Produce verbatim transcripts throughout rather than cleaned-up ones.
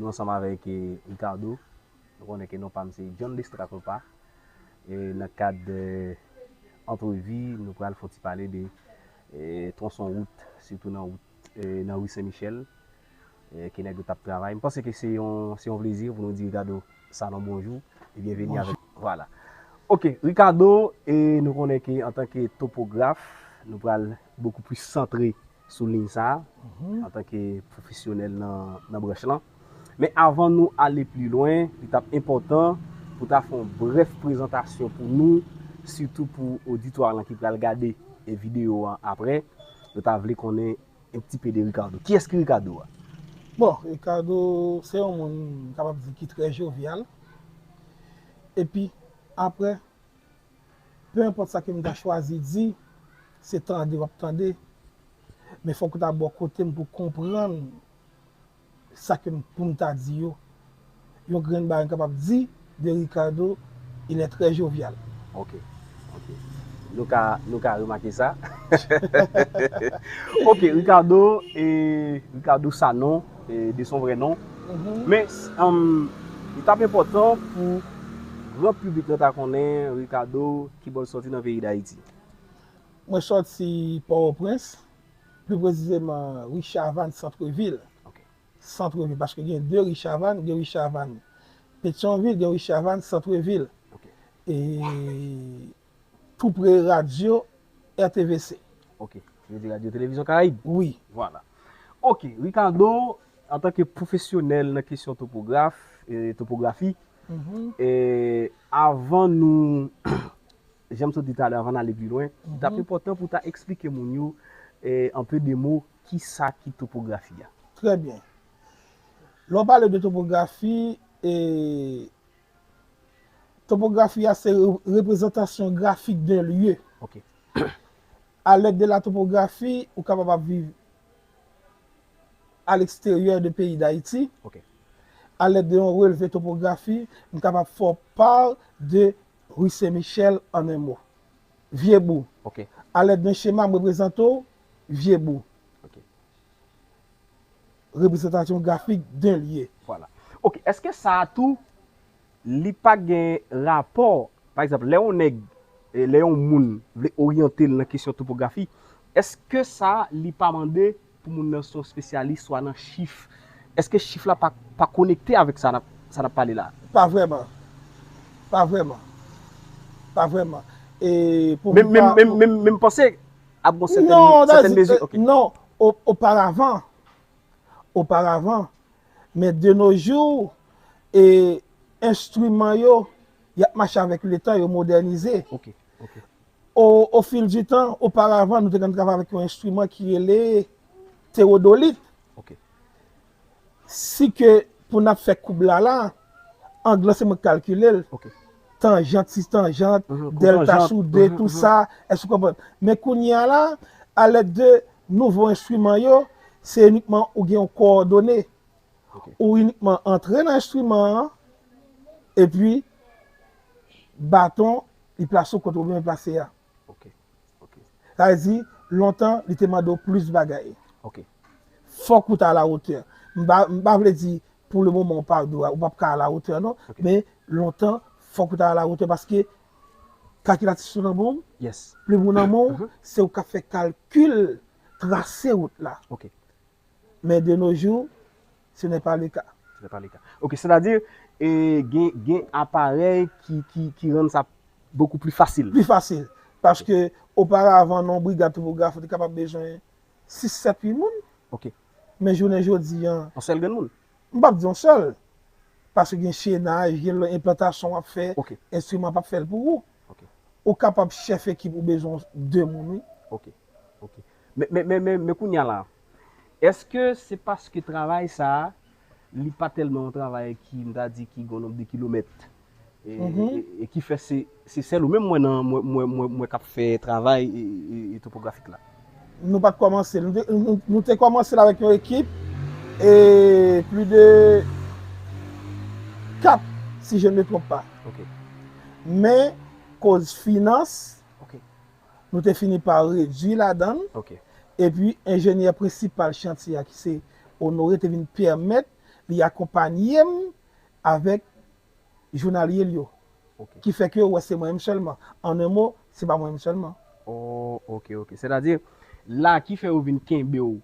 Nou ansanm avèk, eh, Ricardo. Nou konnen ke non pa m se John Lestra Kopa. E nan kad, eh, antrevi, nou pral fè yon ti pale de, eh, tronson wout, sitou nan wout, eh, nan ri Sen Michèl, eh, ke nèg yo t ap travay. M panse ke se yon, se yon plezi pou nou di Ricardo Sanon bonjou e byenveni avèk nou. Vwala. Ok, Ricardo, e nou konnen ke antanke topograf, nou pral bokou plis santre sou liy sa a, antanke pwofesyonèl nan, nan branch lan. Men avan nou ale pli lwen, li t ap enpòtan pou ta fè yon brèf prezantasyon pou nou, sitou pou oditwa lan ki pral gade, e, videyo an apre, yo ta vle konnen un petit peu de Ricardo. Kiyès ki Ricardo a? Bon, Ricardo se yon moun, m kapab di, ki trè jovyal. Epi, apre, pe enpòt sa ke m ta chwazi di, se tande w ap tande. Men fòk ou ta bò kote m pou konprann sa ke m, pou m ta di yo. Yon grenn bagay m kapab di de Ricardo, il est très jovial. Ok, ok. Nou ka, nou ka remake sa. Ok, Ricardo, e, Ricardo Sanon, e, de son vrai nom. Mhm. Men, um, li t ap enpòtan pou gran piblik lan ta konnen Ricardo ki bò l sòti nan peyi Dayiti. Mwen sòti Pòtoprens, pli presizeman ri Chavannes, Santrevil. Ok. Santrevil, paske gen de ri Chavannes, gen ri Chavannes Petyonvil, gen ri Chavannes Santrevil. Ok. E tou pre radyo R T V C. Ok. Yo di Radyo Televizyon Karayib? Wi. Vwala. Ok, Ricardo, antanke pwofesyonèl nan kesyon topograf, e, topografi, mhm, e, avan nou, jan m sot di talè, avan n ale pli lwen, li t ap, mhm, enpòtan pou ta eksplike moun yo, e, en peu de mots, ki sa ki topografi a. Trè byen. Lè w pale de topografi, e, topografi a se re-, reprezantasyon grafik d'un lieu. Ok. À l'aide de la topografi, ou kapab ap viv à l'extérieur de peyi Dayiti. Ok. À l'aide de yon relve topografi, m kapab fè w pa de ri Sen Michèl en un mot. Vye Bou. Ok. À l'aide d'un schéma, m reprezante w Vye Bou. Ok. Reprezantasyon grafik d'un lieu. Vwala. Ok, èske sa a tou, li pa gen rapò, pa egzanp, lè yon nèg, e, lè yon moun vle oryante l nan kesyon topografi, èske sa, li pa mande pou moun nan se yon espesyalis swa nan chif? Èske chif la pa, pa konekte avèk sa n ap, sa n ap pale la? Pa vrèman. Pa vrèman. Pa vrèman. E pou men, men, men, men, men m panse ap gon sètèn, non, sètèn mezi, ok. Non, o-, oparavan, oparavan, men de nos jours, e enstriman yo, y ap mache avèk letan, yo modènize. Ok, ok. Au, au fil du temps, oparavan, nou te konn travay avèk yon enstriman ki rele tewodolit. Ok. Si ke pou n ap fè koub la la, ang lan se mwen k kalkile l. Ok. Tanjant, sis tanjant, mhm, dèlta kotanjant, sou de, mhm, tou, mhm, sa, èske w konprann? Men kounye a la, alèd de nouvo enstriman yo, se inikman ou gen yon kowòdone. Ok. Ou inikman antre nan enstriman an, epi baton, li plase w kote w bezwen plase a. Ok. Ok. Sa vle di, lontan, li te mande w plis bagay. Ok. Fòk ou ta alawotè. M pa, m pa vle di, pou le moman, ou pa, ou p ap ka alawotè, non. Ok. Men, lontan, fòk ou ta alawotè paske kalkilatris ou nan men w, yes, plim ou nan men w, mhm, se ou k ap fè kalkil, trase wout la. Ok. Men de nos jours, ce n'est pas le cas. Ce n'est pas le cas. Ok, sètadi, e, gen, gen aparèy ki, ki, ki rann sa bokou pli fasil. Pli fasil. Paske oparavan, nan yon brigad topograf, ou te kapab bezwen sis, sèt, uit moun. Ok. Men jounen jodi a, yon sèl grenn moun? M p ap di yon sèl. Paske gen chenaj, gen lòt enplantasyon w ap fè, ok, enstriman p ap fè l pou ou. Ok. Ou kapab chèf ekip ou bezwen de moun, wi. Ok, ok. Men, men, men, men, men kounye a la, èske se paske travay sa a, li pa tèlman yon travay ki, m ta di, ki gon nonb de kilomèt, e, mhm, e, e ki fè se, se sèl ou menm mwen nan, mwen, mwen, mwen, mwen k ap fè travay, e, e, e topografik la? Nou pa t kòmanse l. Nou te, nou, nou te kòmanse l avèk yon ekip, e plis de kat, si je ne me trompe pas. Ok. Men, koz finans, ok, nou te fini pa redui ladan l. Ok. Epi, enjenyè prensipal chantye a, ki se Honoré, te vin pèmèt Li akonpanye m avèk jounalye l yo. Ok. Ki fè ke ou wè se mwen menm sèlman. An en mo, se pa mwen menm sèlman. Oh, ok, ok. Sètadi, la ki fè yo vin kenbe w,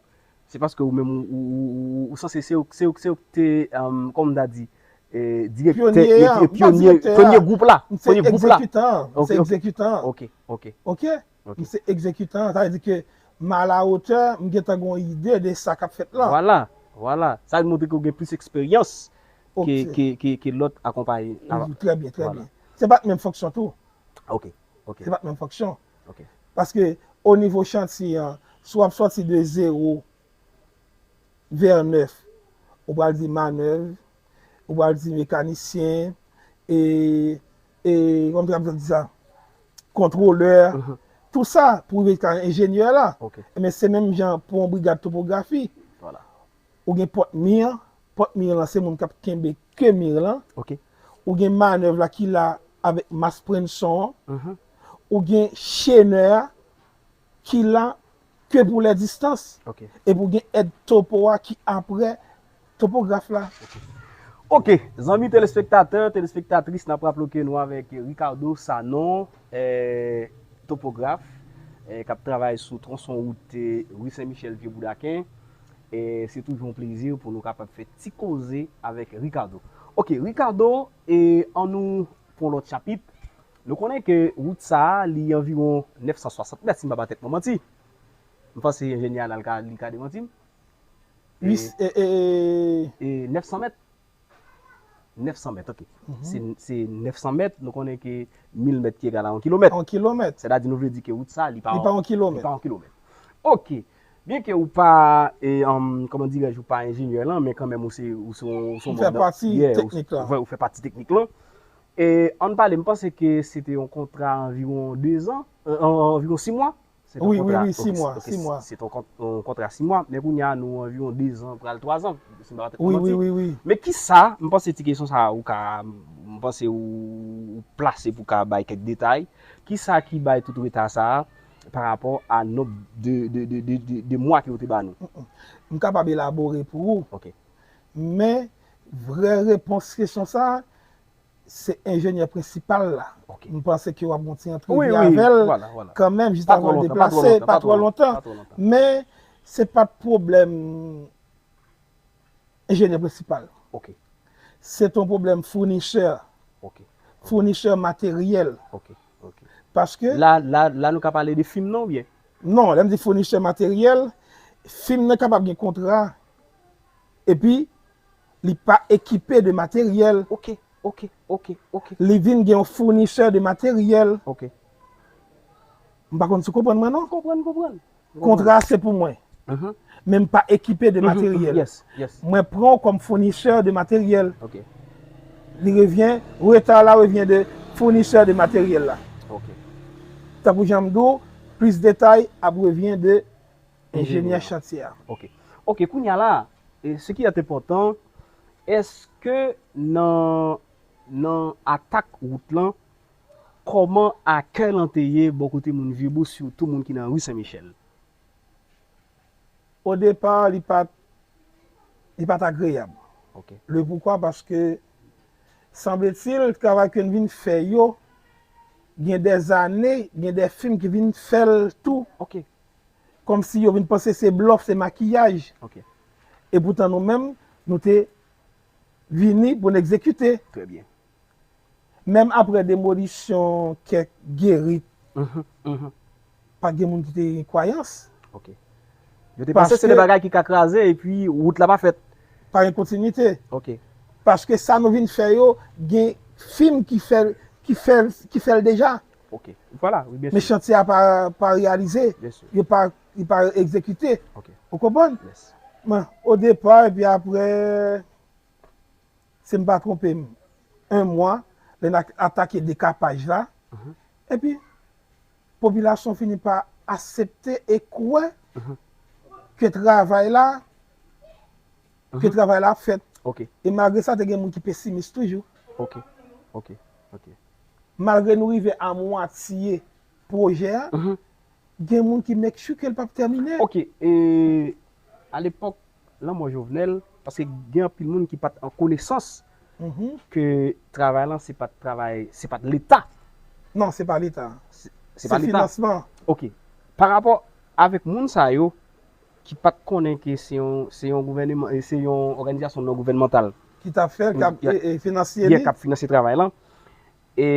se paske ou menm ou, ou, ou, ou, ou sanse se ou, se ou, se ou ki te, um, kòman m ta di, eh, direktè, Pyonye a, e- e m pa direktè a. pyonye gwoup la. M se Pyonye gwoup la. egzekitan, m Ok, se ok. egzekitan. Ok, ok. Ok? Ok. M se egzekitan, sa vle di ke m a la wotè, m gentan gen yon ide de sa k ap fèt la. Vwala, vwala. Sa montre ke ou gen plis eksperyans ke, Ok. ke, ke, ke lòt akonpayè. Wi, trè byen, trè Vwala. byen. Se pa t menm fonksyon tou. Ok, ok, Se pa t menm fonksyon. ok. Paske o nivo chantye an, si w ap sòti de zewo vè nèf, ou pral di manèv, ou pral di mekanisyen, e, e, kòman m ta di sa, kontwolè, Mhm. Tou sa pou rive jiska enjenyè la. Ok, Men se menm jan pou yon brigad topografi. vwala. Ou gen pòt mi an, pòt mi an lan se moun k ap kenbe ke mi lan. Ok. Ou gen manèv la ki la avèk mas pran son an. Mhm. Ou gen chenè a ki la ke pou lè distans. Ok. Epi ou gen èd topo a ki apre topograf la. Ok, zanmi telespektatè, telespektatris, n ap raple ke nou avèk Ricardo Sanon, eh, topograf, eh, k ap travay sou tronson wout, eh, Ri Sen Michèl, Vye Boudaken. E se toujou yon plezi pou nou kapab fè ti koze avèk Ricardo. Ok, Ricardo, e ann nou pran lòt chapit. Nou konnen ke wout sa a, li anviwon nèf san swasant mèt, si m pa ba tèt mwen manti. M panse enjenyè a la, li ka, li ka demanti m. Wi, e, e, e, E nèf san mèt? Nèf san mèt, ok. Se, se nèf san mèt, nou konnen ke mil mèt ki egal a yon kilomèt. Yon kilomèt. Sètadi nou vle di ke wout sa, li pa Li pa yon li kilomèt. pa yon kilomèt. Ok. Byen ke ou pa, e, um, kòman dirèj, ou pa enjenyè lan, men kanmenm ou se, ou se, ou se Ou yon fè moun nan- pati yeah, ou- teknik lan. Ou fè, ou fè pati teknik lan. E ann pale, m panse ke se te yon kontra anviwon de zan, euh, an- anviwon sis mwa. Se te yon Wi, wi, kontra- wi, ok, sis mwa, ok, sis mwa. Se te yon kont- yon kontra sis mwa, men kounye a nou anviwon de zan, pral twa zan, si m pa tèt Wi, manti. Wi, wi, wi. Men ki sa, m panse ti kesyon sa a, ou ka, m panse ou, ou plase pou ka bay kèk detay. Ki sa ki bay tout reta sa a pa rapò a nonb de, de, de, de, de, de mwa ke yo te ba nou? M kapab elabore pou ou. Ok. Men, vrè repons kesyon sa a, se enjenyè prensipal la. Ok. M panse ke w ap gon ti Wi, antrevi wi, avè l vwala, vwala. kanmenm, jis Pa avan twò l lontan, pa twò deplase, lontan, pa twò lontan. Pa twò lontan. Men, se pa t pwoblèm enjenyè prensipal. Ok, Se t yon pwoblèm founisè, ok, founisè materyèl. ok, ok. Paske, La, la, la nou ka pale de fim nan oubyen? Non, lè m di founisè materyèl, fim nan kapab gen kontra, epi li pa ekipe de materyèl. Ok, ok, ok, ok, Li vin gen yon founisè de materyèl. ok. M pa konn si w konprann mwen non. Konprann, konprann. Kontra a se pou mwen. Mhm. Men m pa ekipe de Mhm, materyèl. Yes, yes. Mwen pran w kòm founisè de materyèl. Ok. Li revyen, reta la revyen de founisè de materyèl la. Ok. Tankou jan m di w, plis detay ap revyen de enjenyè Enjenyè. Chantye a. Ok. Ok, kounye a la, e, ce qui est important, èske nan, nan atak wout lan, kòman akèy lan te ye bò kote moun Vyebo, sitou moun ki nan ri Sen Michèl? O depa, li pa t, li pa t agreyab. Ok. Le poukwa? Paske, sanble-t-il, travay ke n vin fè yo, gen dèzane, gen de fim ki vin fè l tou. Ok. Kòmsi yo vin panse se blòf, se makiyaj. Ok. E poutan nou menm, nou te vini pou n egzekite. Trè byen. Menm apre demolisyon kèk gerit, Mhm, mhm. pa gen moun ki te gen kwayans. Ok. Yo te panse se de Paske- bagay ki ka kraze epi wout la pa fèt. Pa gen kontinite. Ok. Paske sa nou vin fè yo, gen fim ki fè, ki fè, ki fè l deja. Ok. Vwala, wi, byen Men si. Chantye a pa, pa reyalize. Byen si. Yo pa, li pa egzekite. Ok. Ou konprann? Yes. Men, o depa, epi apre, si m pa twonpe m, en mwa, lè n a atake dekapaj la. Mhm. Epi, popilasyon fini pa aksepte e kwè Mhm. ke travay la, ke Mhm. travay la ap fèt. Ok. E malgre sa, te gen moun ki pesimis toujou. Ok. Ok. Ok. Malgre nou rive a mwatye pwojè a, Mhm. gen moun ki make sure ke l p ap tèmine. Ok. E alepòk, lanmò Jovenel, Paske gen anpil moun ki pa t an konesans ke travay lan se pa t travay, se pa t Leta. Non, se pa Leta. Se pa Leta. Finansman. Ok. Pa rapò avèk moun sa yo ki pa t konnen ke se yon, se yon gouvèneman, se yon òganizasyon non gouvènmantal ki t ap fè l, k ap finansye li. K ap finansye travay lan. E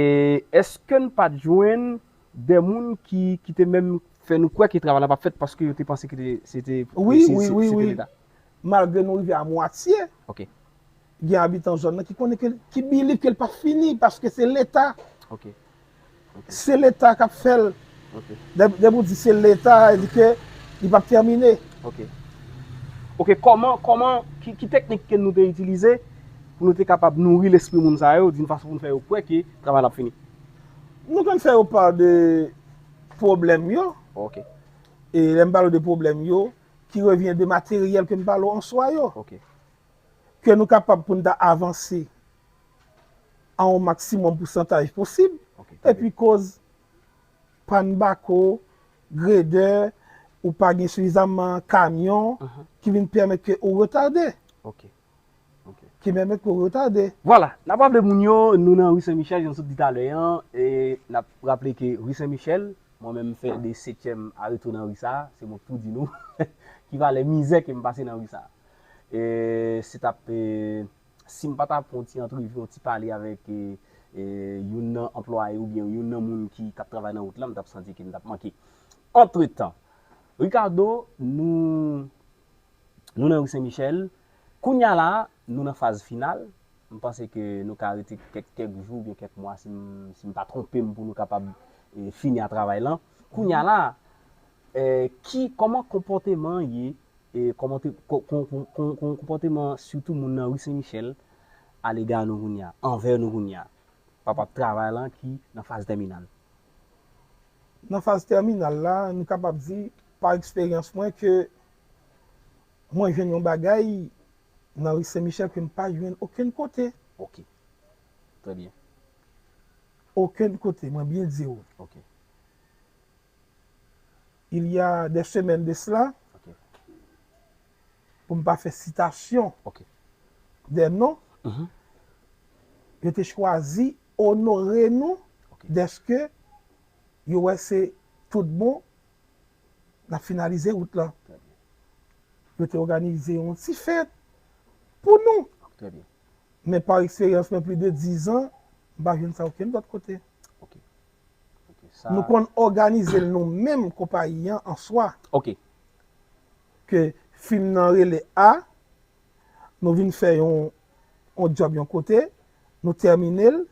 èske n pa t jwenn de moun ki, ki te menm fè nou kwè ke travay la p ap fèt paske yo te panse ke se te, wi, wi, wi, wi. Malgre nou rive a mwatye, Ok. Gen abitan zòn nan ki konnen ke, ki believe ke l p ap fini paske se Leta. Ok. Se Leta k ap fè l. Ok. Depi w di se Leta, e di ke li p ap tèmine. Ok. Ok, kòman, kòman, ki, ki teknik ke nou te itilize pou nou te kapab nouri lespri moun sa yo, d'une façon pou nou fè yo kwè ke travay la ap fini? Nou konn fè yo pa de pwoblèm yo. Ok. E lè m pale de pwoblèm yo, ki revyen de materyèl ke m pale w an swa yo. Ok. Ke nou kapab pou n ta avanse a yon maksimòm pousantaj posib. Ok, trè Epi koz pàn bako, gredè, ou pa gen sifizaman kamyon ki vin pèmèt ke ou retade. Ok. Ok. Ki pèmèt ke ou retade. Vwala, n ap raple moun yo, nou nan ri Sen Michèl, jan n sot di talè an, e n ap raple ke ri Sen Michèl, mwen menm m fè de setyèm areto nan ri sa, se mwen k tou di nou, ki valè mizè ke m pase nan ri sa. E se t ap, e, si m pa ta fè yon ti antrevi, yon ti pale avèk, e, e, youn nan anplwaye oubyen youn nan moun ki, k ap travay nan wout la, m t ap santi ke m t ap manke. Antretan, Ricardo, nou, nou nan ri Sen Michèl. Kounye a la, nou nan faz final. M panse ke nou ka rete kèk, kèk jou oubyen kèk mwa, si m, si m pa twonpe m, pou nou kapab, e, fini a travay lan. Kounye a la, e, ki, kòman konpòteman ye, e, kòman te, ko-, kon-, kon-, kon-, kon-, konpòteman sitou moun nan ri Sen Michèl alega nou kounye a, anvè nou kounye a, pa rapò ak travay lan ki nan faz tèminal? Nan faz tèminal la, nou kapab di, pa eksperyans mwen, ke mwen jwenn yon bagay nan ri Sen Michèl ke m pa jwenn okenn kote. Ok. Trè byen. Okenn kote, mwen byen di w. Ok. Il y a des semaines de cela, Ok. pou m pa fè sitasyon Ok. de non, Mhm. yo te chwazi onore nou Ok. dèske yo wè se tout bon, n ap finalize wout lan. Trè byen. Yo te òganize yon ti fèt pou nou. Trè byen. Men pa eksperyans mwen, plis de diz an, m pa jwenn sa okenn lòt kote. Ok. Ok. Sa... Nou konn òganize l nou menm, konpayi an an swa. Ok. Ke fim nan rele A, nou vin fè yon, yon djòb yon kote, nou tèmine l,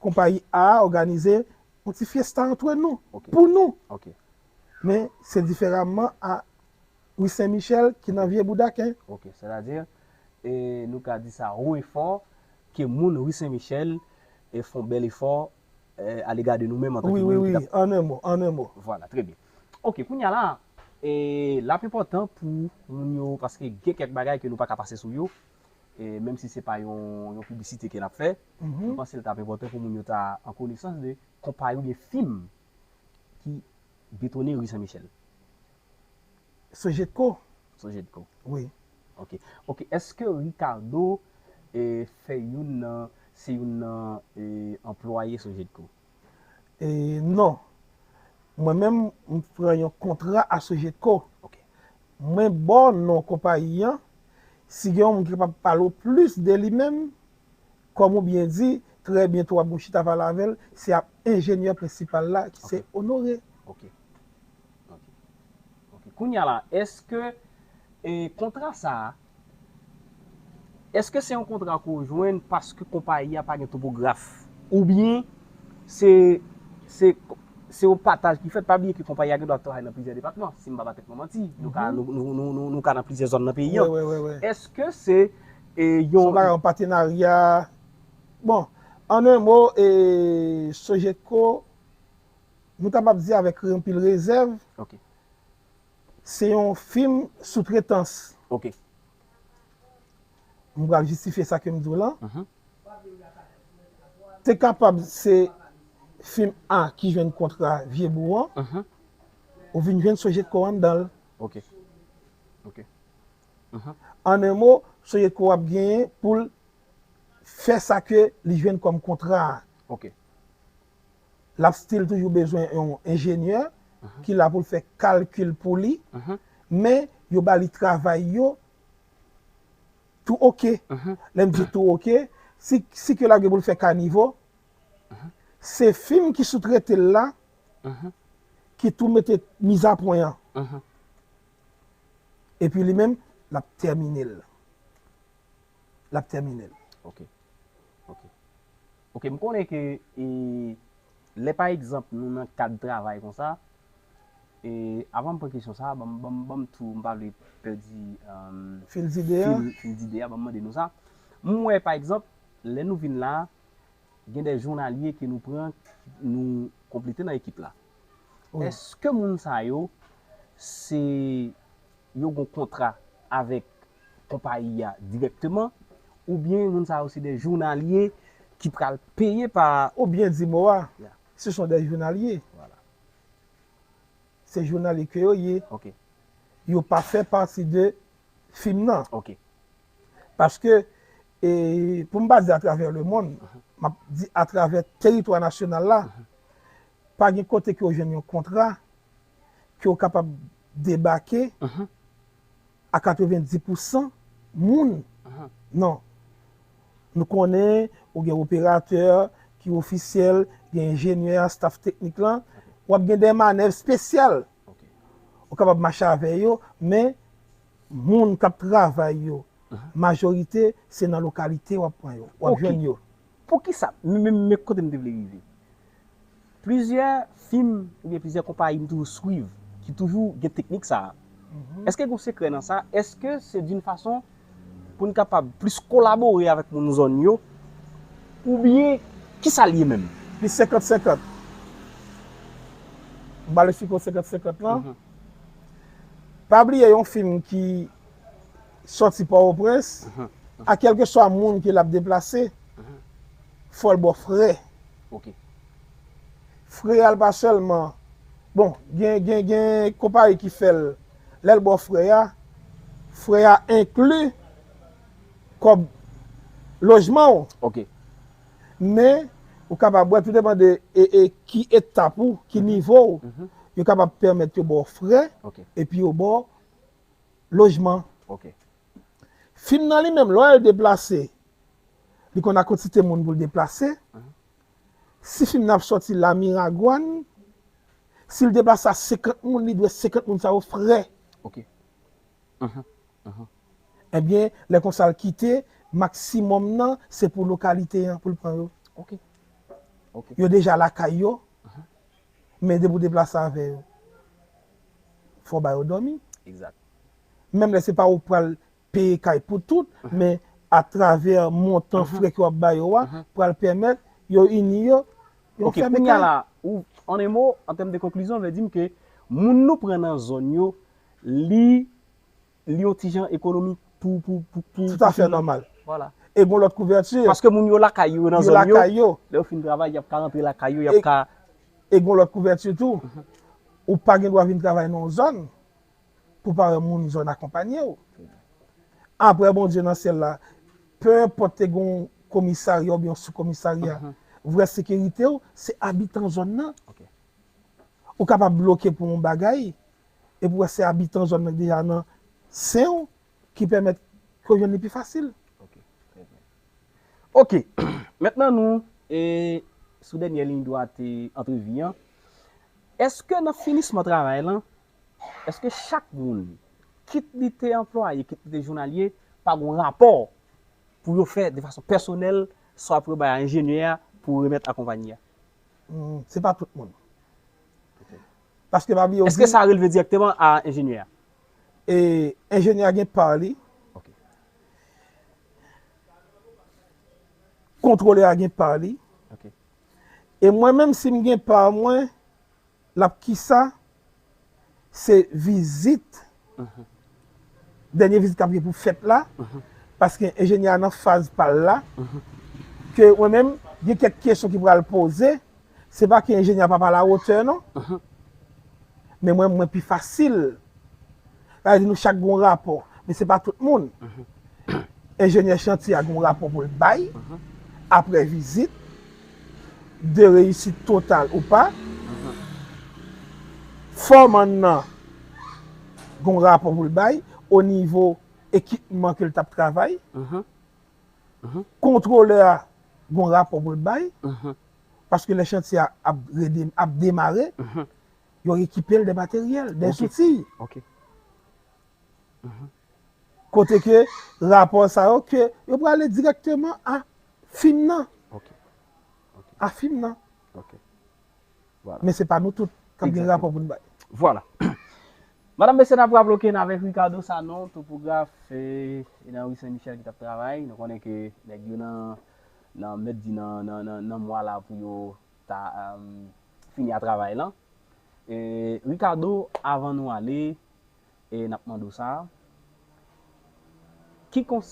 konpayi A òganize yon ti fyesta antre nou, Ok. Pou nou. Ok. Men se diferaman a ri Sen Michèl ki nan vye Boudaken. Ok, sètadi, e, nou ka di sa wo e fò, ke moun ri Sen Michèl e fè yon bèl efò, e, alega de nou menm antanke Wi, wi, moun ki wi, t ap... an en mo, an en mo. Vwala, trè byen. Ok, kounye a la, e, l ap enpòtan pou moun yo, paske gen kèk bagay ke nou pa ka pase sou yo, e, menm si se pa yon, yon piblisite ke n ap fè, Mhm. m panse l t ap enpòtan pou moun yo ta an konesans de konpayi oubyen fim ki betone ri Sen Michèl. Sogetco. Sogetco. Wi. Ok. Ok, èske Ricardo, e, fè youn nan, se youn nan, e, anplwaye Sogetco? E non. Mwen menm, m pran yon kontra a Sogetco. Ok. Mwen ba w non konpayi an. Si gen yon moun ki kapab pale w plis de li menm, kòm ou byen di, trè byento w ap gen yon chita pale avè l, se ap enjenyè prensipal la, ki se Ok. Honoré. Ok. Ok. Ok. Kounye a la, èske, e, kontra sa a, èske se yon kontra ke w jwenn paske konpayi a pa gen topograf? Oubyen se, se, se yon pataj ki fèt? Pa bliye ke konpayi a gen dwa travay nan plizyè depatman, si m pa ba tèt mwen manti. Nou ka, nou, nou, nou, nou, nou ka nan plizyè zòn nan peyi an. Wi, wi, wi, wi. Èske se, e, Se yon yon... bagay, yon patenarya. Bon, an en mo, e, Sogetco, nou kapab di avèk anpil rezèv, Ok. Se yon fim soutretans. Ok. M pral jistifye sa ke m di w lan. Mhm. Te kapab se fim A ki jwenn kontra Vyebou an, Mhm. ou vin jwenn Sogetco anndan l. Ok. Ok. An en mo, se yon kou w ap genyen pou l fè sa ke li jwenn kòm kontra a. L ap still toujou bezwen yon enjenyè ki la pou l fè kalkil pou li, men yo ba li travay yo tou oke. Lè m di tou oke, si, si ke l ap gen pou l fè kanivo, se fim ki soutrete l la ki tou mete mizapwen an. Epi li menm, l ap tèmine l. L ap tèmine l. Ok. Ok. Ok, m konnen ke e, lè pa egzanp nou nan kad travay konsa, e, avan m pran kesyon sa, ban m, ban m, ban m tou, m pa vle pèdi um, Fil dide a. Fil, fil dide a, ban m mande nou sa. M wè pa egzanp, lè nou vin la, gen de jounalye ke nou pran, nou konplete nan ekip la. Wi. Èske moun sa yo, se yo gen kontra avèk konpayi a dirèkteman, oubyen moun sa yo se de jounalye ki pral peye pa. Ou byen di mo a, ce sont des journaliers. Voilà. Se jounalye ke yo ye. Ok. Yo pa fè pati de fim nan. Ok. Paske, e, pou m pa di atravè lemonn, m ap di atravè teritwa nasyonal la, pa gen kote ke w jwenn yon kontra ke w kapab debake a katrevendi pousan moun. Non. Nou konnen ou gen operatè ki ofisyèl, gen enjenyè, staff teknik lan, w ap gen de manèv espesyal. Ou kapab mache avè yo, men moun k ap travay yo, majorite se nan lokalite w ap pran yo, w ap jwenn yo. Poukisa? Men, men, men kote m te vle rive. Plizyè fim oubyen plizyè konpayi m toujou swiv, ki toujou gen teknik sa a. Èske gen yon sekrè nan sa? Èske se d'une façon pou n kapab plis kolabore avèk moun zòn yo? Oubyen, kisa l ye menm? Li senkant senkant. M pral eksplike w senkant senkant lan. Pa bliye yon fim ki sòti Pòtoprens, a kèlkeswa moun ke l ap deplase, fò l ba w frè. Ok. Frè a l pa sèlman, bon, gen, gen, gen konpayi ki fè l, lè l ba w frè a, frè a enkli kòb lojman w. Ok. Men, ou kapab wè, tou depann de e, e, ki etap ou, ki nivo w, yo kapab pèmèt yo ba w frè, epi yo ba w lojman. Ok. Fim nan li menm, lè w wè l deplase, li konn a kantite moun pou l deplase. Si fim nan ap sòti la Miragwàn, si l deplase a senkant moun, li dwe senkant moun sa yo frè. Ok. Ebyen, lè konsa l kite, maksimòm nan, se pou lokalite an pou l pran yo. Ok. Ok. Yo deja lakay yo, men depi w deplase avè yo, fò w ba yo dòmi. Egzak. Menm lè se pa ou k pral peye kay pou tout, men atravè montan frè ke w ap ba yo a, pral pèmèt yo ini yo, yo fèmen kay. Ok, kounye a la, ou, an en mo, an tèm de konklizyon, vle di m ke moun nou pran nan zòn yo, li li yon ti jan ekonomik pou, pou, pou, pou, pou fini. Toutafè nòmal. Vwala. E gen lòt kouvèti. Paske moun yo lakay yo, yo nan zòn yo. Yo lakay yo. Lè yo fin travay, y ap ka rantre lakay yo, y ap ka. E gen lòt kouvèti tou. Ou pa gen dwa vin travay nan yon zòn pou pa wè moun zòn akonpanye w. Apre Bondye nan syèl la, pe enpòt te gen yon komisarya oubyen yon soukomisarya, vrè sekirite w, se abitan zòn nan. Ok. Ou kapab bloke pou yon bagay, epi w wè se abitan zòn nan ki deja nan sen w ki pèmèt ke w jwenn li pi fasil. Ok, trè byen. Ok, mentnan nou e, sou dènyè liy dwat e antrevi an. Èske nan finisman travay lan, èske chak moun, kit li te anplwaye, kit li te jounalye, pa gen yon rapò pou yo fè de fason pèsonèl, swa pou yo bay a enjenyè a, pou remèt a konpayi a? Hmm, se pa tout moun. Paske pa bliye. Èske sa relve dirèkteman a enjenyè a? E enjenyè a gen pa li. Ok. Kontwolè a gen pa li. Ok. E mwen menm si m gen pa mwen, l ap kisa? Se vizit. Dènye vizit k ap gen pou fèt la, paske enjenyè a nan faz pa l la, ke mwen menm, gen kèk kesyon ki pral poze, se pa ke enjenyè a pa pale a wotè non. Men mwen, mwen pi fasil. Sa vle di nou chak gen yon rapò. Men se pa tout moun. Enjenyè chantye a gen yon rapò pou l bay apre vizit, de reyisit total ou pa. Fòman nan gen yon rapò pou l bay o nivo ekipman ke l t ap travay. Kontwolè a gen yon rapò pou l bay. Paske lè chantye a ap, rede- ap demare, yo ekipe l de materyèl, de zouti. Kote ke rapò sa yo ke yo prale dirèkteman a fim nan. A fim nan. Men se pa nou tout k ap gen rapò pou n bay. Vwala. Madanm, mesye, n ap raple ke n avèk Ricardo Sanon, topograf, e nan ri Sen Michèl ki t ap travay. Nou konnen ke nèg yo nan, nan mèt di nan, nan, nan, nan mwa la pou yo ta fini a travay lan. E Ricardo, avan nou ale, e n ap mande w sa, ki konsèy